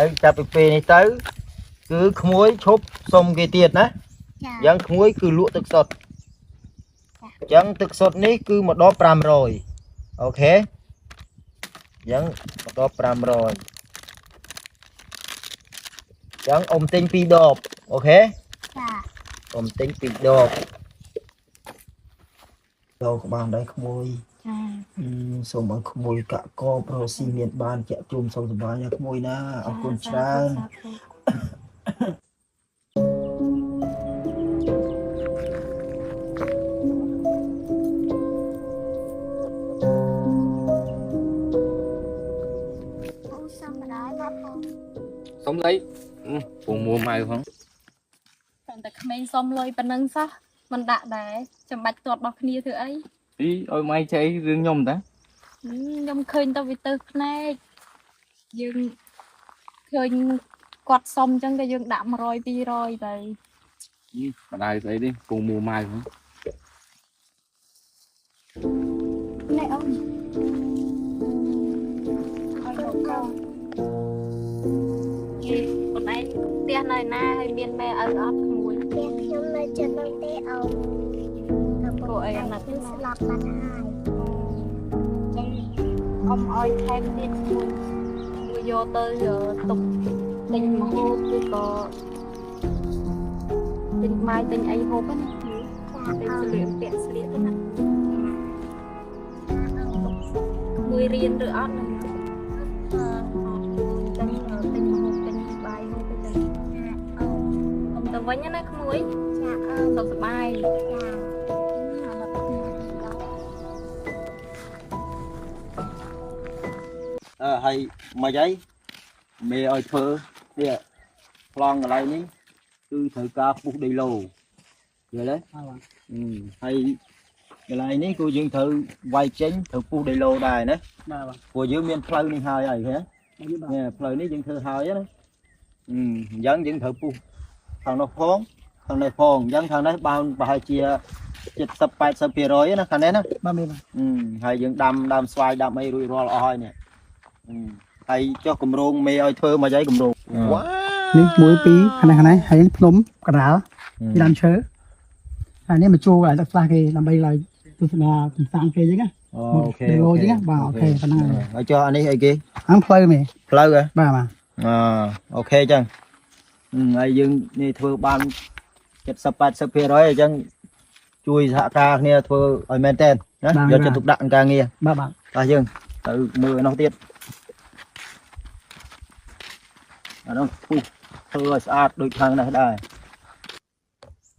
ហើយចាប់ពីពេលនេះទៅគឺក្មួយឈប់សុំគេទៀតណា ចា យ៉ាងក្មួយគឺលក់ទឹកសុទ្ធអញ្ចឹងទឹកសុទ្ធនេះគឺមួយដប500អូខេអញ្ចឹងមួយដប500អញ្ចឹងអ៊ំទិញ2ដបអូខេ ចា អ៊ំទិញ2ដបដកក្បាលដែរក្មួយ ចា សូមឲ្យក្មួយកកប្រស៊ីមានបានចាក់ជុំសូមសប្បាយណាក្មួយណាអរគុណច្រើន ពូសុំម្ដាយមកពូ សុំស្អីពូមួម៉ៅផង តែតែក្មេងសុំលុយប៉ុណ្ណឹងសោះមិនដាក់ដែរចាំបាច់ទាត់របស់គ្នាធ្វើអី អីឲ្យម៉ៃចៃរឿងខ្ញុំតា ខ្ញុំឃើញទៅវាទៅភ្នែកយើងឃើញគាត់សុំអញ្ចឹងក៏យើងដាក់100 200ទៅ ម្ដាយស្អីនេះពូមួម៉ៅផង នេះអូនឲ្យមកកោគេអូនឯងផ្ទះនៅណាហើយមានម៉ែឪអត់ក្មួយ ផ្ទះខ្ញុំនៅចិត្តនឹងទេអូន ព្រោះអីអាណិត ខ្ញុំស្លាប់បាត់ហើយចា អ៊ំឲ្យថែមទៀតមួយមួយយកទៅទុកទិញម្ហូបឬក៏ទិញបាយទិញអីហូបណា ចា ទិញ អូន ស្លៀកពាក់ស្លៀកទៅណាមួយរៀនឬអត់ណាអត់ចឹងទិញម្ហូបទិញបាយហូបទៅ ចាអូន អ៊ំទៅវិញណាក្មួយ ចាអូន សុខសប្បាយ ចា អឺហើយមកអីមេឲ្យធ្វើនេះប្លង់កន្លែងនេះគឺត្រូវការពុះដីឡូយល់ទេហើយកន្លែងនេះគឺយើងត្រូវវាយចេញត្រូវពុះដីឡូដែរណា បាទបាទ ព្រោះយើងមានផ្លូវនេះហើយហើយឃើញ នេះ ផ្លូវនេះយើងធ្វើហើយណាអញ្ចឹងយើងត្រូវពុះខាងនោះផងខាងនេះផងអញ្ចឹងខាងនេះបានប្រហែលជា70 80%ណាខាងនេះណា បាទមានបាទ ហើយយើងដាំដើមស្វាយដាំអីរួចរាល់អស់ហើយនេះហើយចុះកម្រងមេឲ្យធ្វើមកអីកម្រងវ៉ា នេះ1 2ខាងនេះខាងនេះហើយភ្នំកណ្ដាលពីដើមឈើហើយនេះមកជួកន្លែងទឹកខ្លះគេដើម្បីឲ្យទស្សនាកំសាន្តគេអញ្ចឹងណា អូខេ ឡូអញ្ចឹងបាទអូខេប៉ុណ្ណឹង ហើយចុះអានេះអីគេ ហ្នឹងផ្លូវមេ ផ្លូវហ៎ បាទបាទ អូខេអញ្ចឹងហើយយើងនេះធ្វើបាន70 80%អញ្ចឹងជួយសហការគ្នាធ្វើឲ្យមែនតើណាយកចិត្តទុកដាក់ការងារ បាទបាទ តោះយើងទៅមើលឯនោះទៀតអានោះពុះធ្វើឲ្យស្អាតដូចខាងនេះដែរ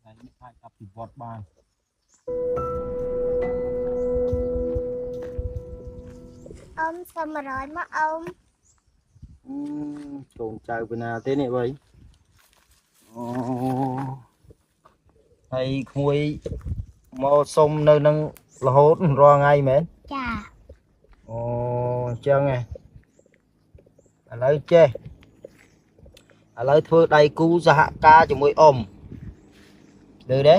ហើយនេះអាចអភិវឌ្ឍបាន អ៊ំសុំ100មកអ៊ំ កូនចៅពីណាទេនេះបីអូហើយក្មួយមកសុំនៅនឹងរហូតរាល់ថ្ងៃមែន ចា អូអញ្ចឹងហ៎ឥឡូវចេះឥឡូវធ្វើដៃគូសហការជាមួយអ៊ំឮទេ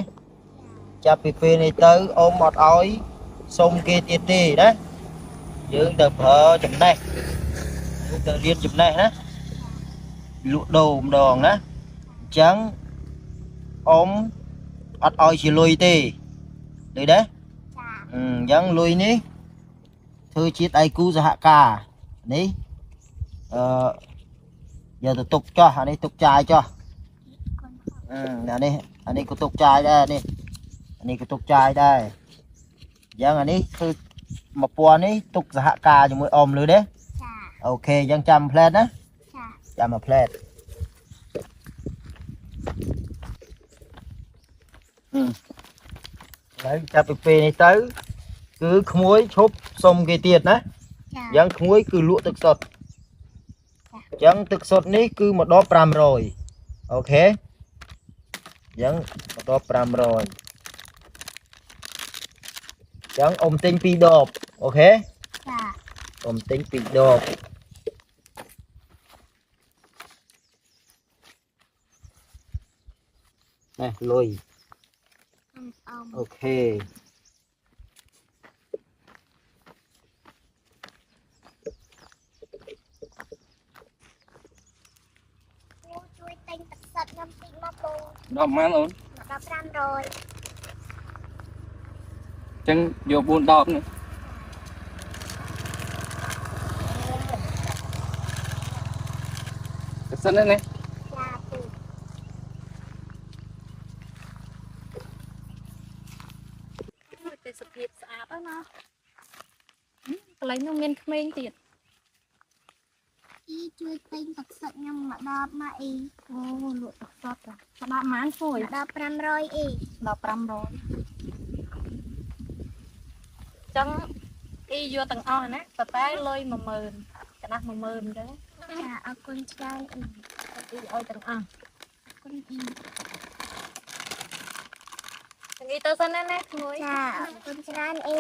ចាប់ពីពេលនេះទៅអ៊ំអត់ឲ្យសុំគេទៀតទេណាយើងទៅប្រើចំណេះយើងទៅរៀនចំណេះណាលក់ដូរម្ដងណាអញ្ចឹងអ៊ំអត់ឲ្យជាលុយទេឮទេ ចា អញ្ចឹងលុយនេះធ្វើជាដៃគូសហការនេះអឺយកទៅទុកចោះអានេះទុកចាយចោះអានេះអានេះក៏ទុកចាយដែរនេះអានេះក៏ទុកចាយដែរអញ្ចឹងអានេះគឺ1000នេះទុកសហការជាមួយអ៊ំឮទេ ចា អូខេអញ្ចឹងចាំផ្លែតណា ចា ចាំមួយផ្លែតហើយចាប់ពីពេលនេះទៅគឺក្មួយឈប់សុំគេទៀតណា ចា អញ្ចឹងក្មួយគឺលក់ទឹកសុទ្ធអញ្ចឹងទឹកសុទ្ធនេះគឺមួយដប500អូខេអញ្ចឹងមួយដប500អញ្ចឹងអ៊ំទិញ2ដបអូខេ ចា អ៊ំទិញ2ដបនេះលុយ អ៊ំ អូខេ ខ្ញុំតិចមកពូ ដល់ប៉ុន្មានអូន ដល់500 ចឹងយក4ដបនេះទៅសិនណា ចាពូ ទេសភាពស្អាតណាស់កន្លែងនោះមានក្មេងទៀត អ៊ីជួយទិញទឹកសុទ្ធខ្ញុំមកដបមកអ៊ី អូលក់ទឹកសុទ្ធស្ដាប់ម៉ានគួយ ដល់500អ៊ី ដល់500ចឹងអ៊ីយកទាំងអស់ណាប៉ុន្តែលុយ10000កណ្ដាស់10000អញ្ចឹង ចាអរគុណច្រើនអ៊ី អ៊ីឲ្យទាំងអស់ អរគុណអ៊ី ចឹងអ៊ីទៅសិនណាណាក្មួយ ចាអរគុណច្រើនអ៊ី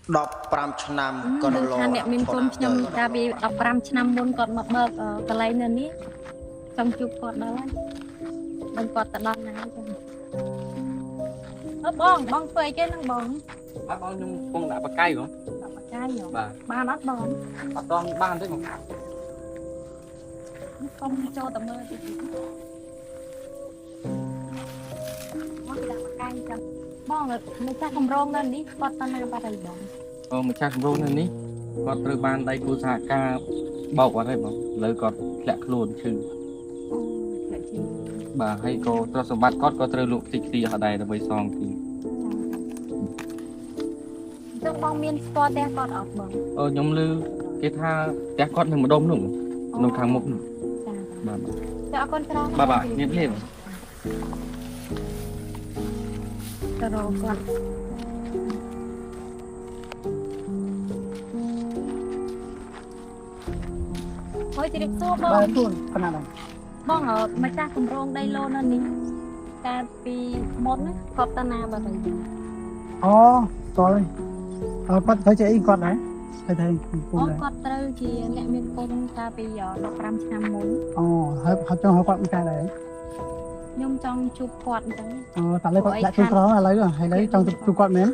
15ឆ្នាំក៏ ដឹង ឡ ថាអ្នកមានគុណខ្ញុំកាលពី15ឆ្នាំមុនគាត់មកបើកកន្លែងនៅនេះចង់ជួបគាត់ដល់ហើយដឹងគាត់ទៅដល់ណាចឹងអើបងបងធ្វើអីគេហ្នឹងបង បាទបងខ្ញុំកំពុងដាក់បកាយហ៎ ដាក់បកាយហ៎ បាទ បានអត់បង អត់តបានទេបង កុំចូលតែមើលតិចមកដាក់បកាយចឹងបងម្ចាស់កម្រងនៅនេះគាត់ទៅណាបាត់ហើយបង អូម្ចាស់គម្រោងនៅនេះគាត់ត្រូវបានដៃគូសហការបោកអត់ហើយបងលើគាត់ធ្លាក់ខ្លួនឈឺ អូធ្លាក់ជី បាទហើយក៏ទ្រព្យសម្បត្តិគាត់ក៏ត្រូវលក់ខ្ទេចខ្ទីអស់ដែរដើម្បីសងគេ ចឹងបងមានស្គាល់ផ្ទះគាត់អត់បង អឺខ្ញុំឮគេថាផ្ទះគាត់នៅម្ដុំនោះនៅខាងមុខនោះ ចា បាទ ចាអរគុណច្រើន បាទបាទញៀបលាបង ទៅរកគាត់ហើយជម្រាបសួរបង បាទពូប៉ុណ្ណាបង បងម្ចាស់គម្រោងដីឡូនៅនេះកាលពីមុនគាត់ទៅណាបាត់ហើយ អូស្គាល់ហើយអើគាត់ត្រូវជាអីគាត់ដែរទៅទៅពូ អូ ដែរ គាត់ត្រូវជាអ្នកមានគុណកាលពី15ឆ្នាំមុន អូហើយហើយចង់ហៅគាត់មកកែដែរ ខ្ញុំចង់ជួបគាត់អញ្ចឹង អូតែឥឡូវគាត់ដាក់ខ្លួនក្រឥឡូវហើយឥឡូវចង់ជួបគាត់មែន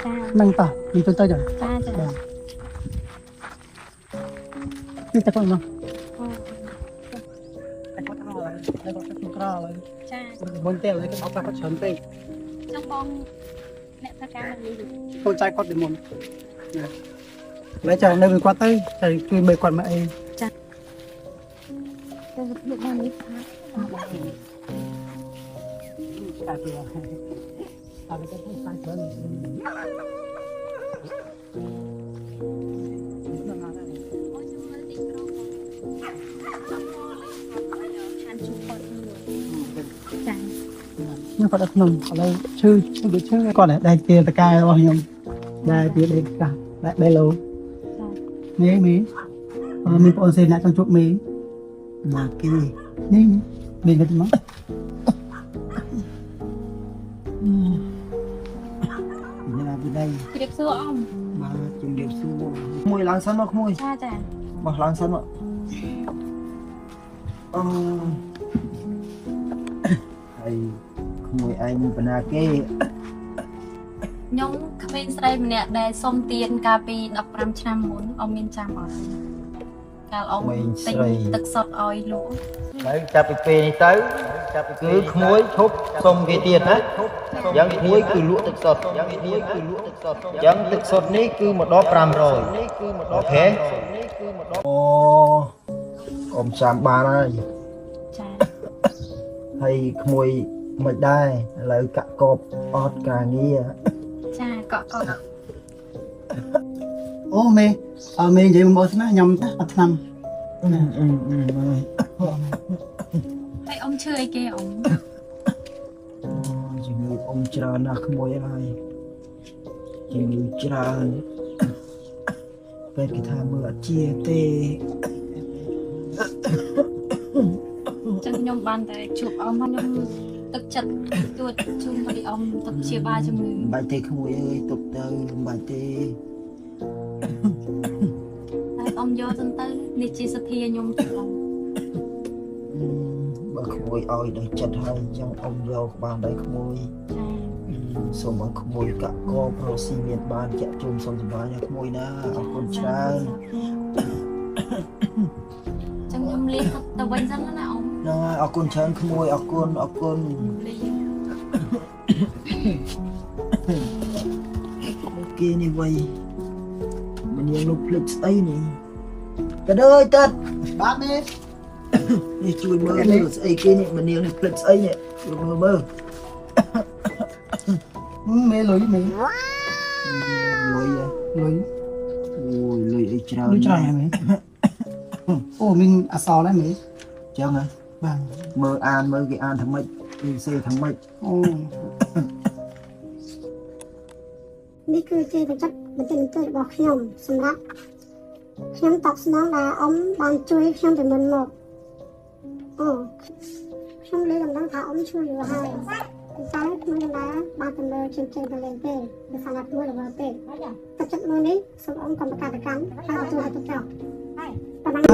ចា នឹងតោះនឹងទៅទៅចុះ ចាចា នេះតែគាត់មក អូ តែគាត់ទៅឥឡូវហើយគាត់ខ្លួនក្រឥឡូវ ចា មុនទេឥឡូវគេបោកប្រាស់គាត់ច្រើនពេក ចង់បងអ្នកធ្វើការនៅនេះ កូនចៅគាត់ពីមុនឥឡូវចានៅvớiគាត់ទៅទៅជួយមើលគាត់មកអី ទៅភាពនៅនេះស្អាត តែពីតែទៅទៅសាច់ច្រើន អូខ្ញុំមើលទីក្រុងខានជួបគាត់មួយចា ខ្ញុំគាត់ដល់ក្នុងឥឡូវឈឺឈឺដូចឈឺគាត់ដែលជាតកែរបស់ខ្ញុំដែលជាដេកកាសដែលដេឡូ ចា នេះមីមានបងអូនសេអ្នកចង់ជួបមី ណាគេ នេះមីនេះមក ណាពីដី ជម្រាបសួរអ៊ំ បាទជំរាបសួរក្មួយឡើងសិនមកក្មួយ ចាចា មកឡើងសិនមកអូហើយក្មួយឯងបណ្ណាគេ ខ្ញុំក្មេងស្រីម្នាក់ដែលសុំទានកាលពី15ឆ្នាំមុនអ៊ំមានចាំអត់កាលអ៊ំទិញទឹកសុទ្ធឲ្យលក់ ហើយចាប់ពីពេលនេះទៅគឺក្មួយឈប់សុំគេទៀតណាយ៉ាងក្មួយគឺលក់ទឹកសុទ្ធយ៉ាងក្មួយគឺលក់ទឹកសុទ្ធយ៉ាងទឹកសុទ្ធនេះគឺមកដល់500នេះគឺមកដល់អូខេអូអ៊ំចាំបានហើយ ចា ហើយក្មួយមិនដែរឥឡូវកាក់កបអត់ការងារ ចាកក់កក់ អូមេអើមេនិយាយមកស្ណាខ្ញុំអត់ឆ្នាំ អឺអឺអឺ ហើយអ៊ំឈឺអីគេអ៊ំ ជំងឺអ៊ំច្រើនណាស់ក្មួយហើយជំងឺច្រើនពេទ្យគេថាមើលអត់ជាទេ ចឹងខ្ញុំបានតែជួបអ៊ំខ្ញុំទឹកចិត្តជួបជូនឲ្យអ៊ំទៅព្យាបាលជំងឺ មិនបាច់ទេក្មួយអើយទុកទៅមិនបាច់ទេ ហើយអ៊ំយកសិនទៅនេះជាសទ្ធាខ្ញុំទៅអ៊ំ បើក្មួយឲ្យដល់ចិត្តហើយអញ្ចឹងអ៊ំយកបានដែរក្មួយ ចា សូមឲ្យក្មួយកាក់កបរកស៊ីមានបានចាក់ជុំសូមសប្បាយណាក្មួយណាអរគុណច្រើន ចឹងខ្ញុំ វិញសិនណាអ៊ំ ហ្នឹងហើយអរគុណច្រើនក្មួយអរគុណអរគុណ លី គេនេះវៃមនាងលោកភ្លេចស្អីនេះតើអើយតើ បាទមេ នេះជួយមើលនេះស្អីគេនេះមនាងនេះភ្លេចស្អីនេះជួយមើលមើល មេលុយមេ លុយហ៎ លុយ អូយលុយអីច្រើន លុយច្រើនហើយមេអូមានអសរដែរមេ ចឹងហ៎ បាទ មើលអានមើលគេអានថាម៉េចគេសេថាម៉េច អូ នេះគឺជាកញ្ចក់បន្តិចបន្តួចរបស់ខ្ញុំសម្រាប់ខ្ញុំតបស្នងដែលអ៊ំបានជួយខ្ញុំពីមុនមកអូខ្ញុំលើកំដឹងថាអ៊ំជួយយូរហើយប៉ុន្តែក្មួយកណ្ដាលបានទៅមើលជិញ្ជើទៅលេងទេដោយសារតែក្មួយរវល់ពេកទឹកចិត្តមួយនេះសូមអ៊ំកុំប្រកាន់ប្រកាន់ហើយទទួលឲ្យទុកចោលប៉ុណ្ណឹង